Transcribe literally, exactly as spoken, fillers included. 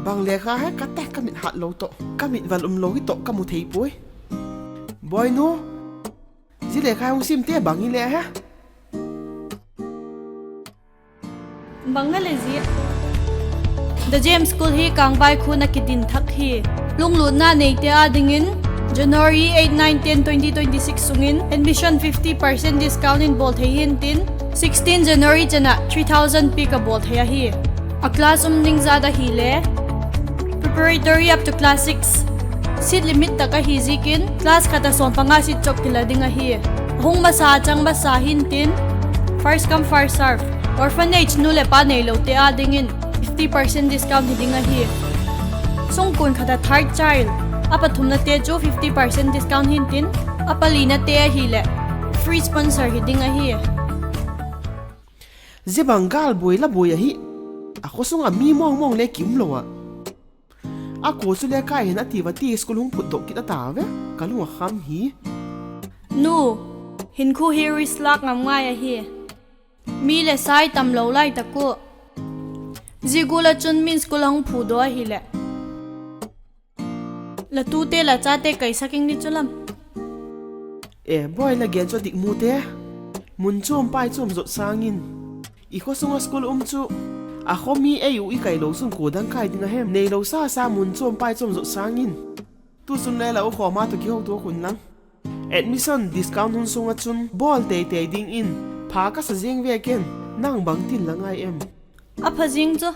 Bang lekha he ka te, ka mit hat lo tawh, ka mit val um lo hi tawh ka mu thei puai. Bawinu, zia lekha hung simte bang hile he? Bang a le zia? The Gem School hi Kangvai khun a kidin thak hi. Lunglutna neite â dingin January eight, nine, ten, twenty twenty-six sung in admission fifty percent discount in bawl thei hi'ntin, sixteen January chan ah three thousand pi ka bawl thei ahi. A class um ding zat ahile, preparatory up to class six, seat limit tak ahi ziakin class khat ah sawm panga seat chawk kila ding ahi. Hung masa chang masa hi'ntin, first come first serve. Orphanage nu leh pa neilote â dingin fifty percent discount hi ding ahi. Sungkuan khat ah third child, a pathumnate chu fifty percent discount hi'ntin, a palinate ahileh free sponsor hi ding ahi. Zia bang gâl buai la buai ahi. A khaw sung ah mi mawngmawng le ki um lo ah, a kua chu le kai hen a ti va ti school hung phutdok kit a ta ve. Ka lung a kham hi. Nu, hinkhua hi risk lâk ngam ngai ahi. Mi leh sa i tam lo lai tak ua, zia gual ah chun min school a hung phutdok ahileh, la tute la chate kaisak ing ni chu lam. E bawi, la gen chu a dik mu te. Mun chuam pai chuam zot sâng in, i khaw sung ah school um chu, a khaw mi ei u i kai lo chun kua dang kai ding a hem? Neilo sa sa mun chuam pai chuam zot sâng in. Tuchun le la u khawm a tawh kihotuak un lang. Admission discount hun sung ah chun bawl teitei dingin pha ka sa ziang ve ken, nang bangtin la ngai em? A pha zing chu.